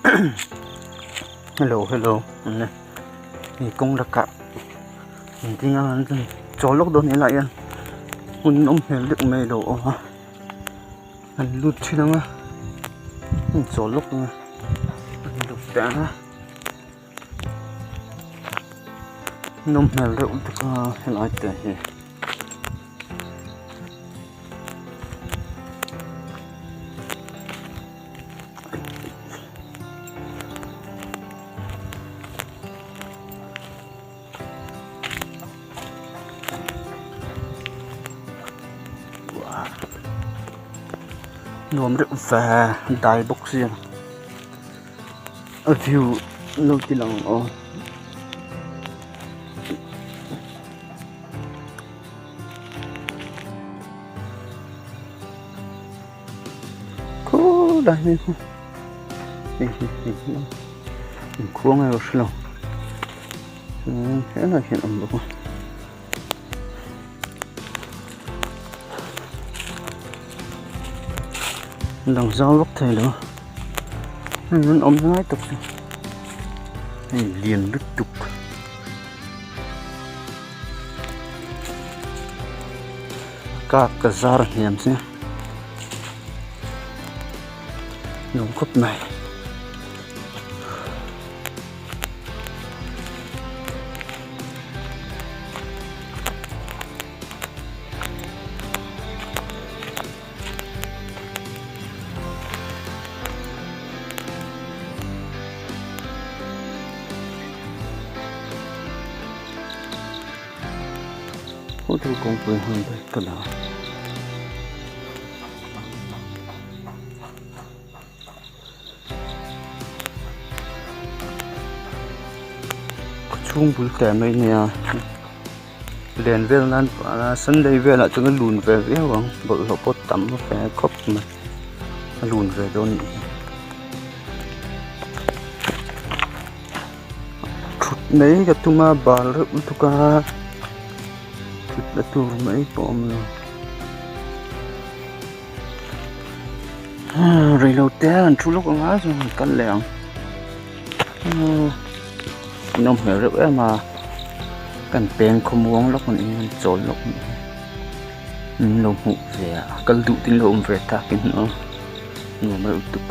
Hello hello an ni hei kawng lakah an ding a an chawl lawk dawn helaiah hian hmun nawm hmel deuh mai a lo awm a an lut thin ang a an chawl lawk ang a an lut teh ang a nawm hmel deuh bawk a helai te hi. Nuam reuh ve dai bawk sia a view lo ti lang ang aw. Khawlai hei hi hei hi hei hi in khuang erawh hre lo chuan helaiah hian a awm bawk a. Dang zau vak thei lo hei an awm lai tak chu hei lian lutuk. Kak ka zar hniam che nuam khawp mai. Hotel kawngpui hmun daih ka la. Khawchhung bul teh mai nia len vel nan sunday velah chuan a lun ve viau ang bawlhhlawh pawh tam ve khawp mai a lun ve dawn a nih hi. Thut mai ka tum a bal reuh lutuk a thut na tur mai pawh a awm lo reilo te an thu lawk ang a chuan an kal leh ang nawm hmel reuh em a kan peng khawmuang lawk a ni an chawl lawk a ni min lo hmuh ve a kal duh te in lo awm ve takin aw nuam reuh lutuk.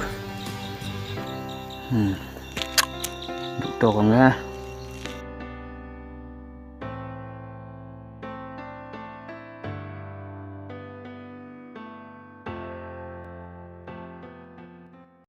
Duh tawk ang e.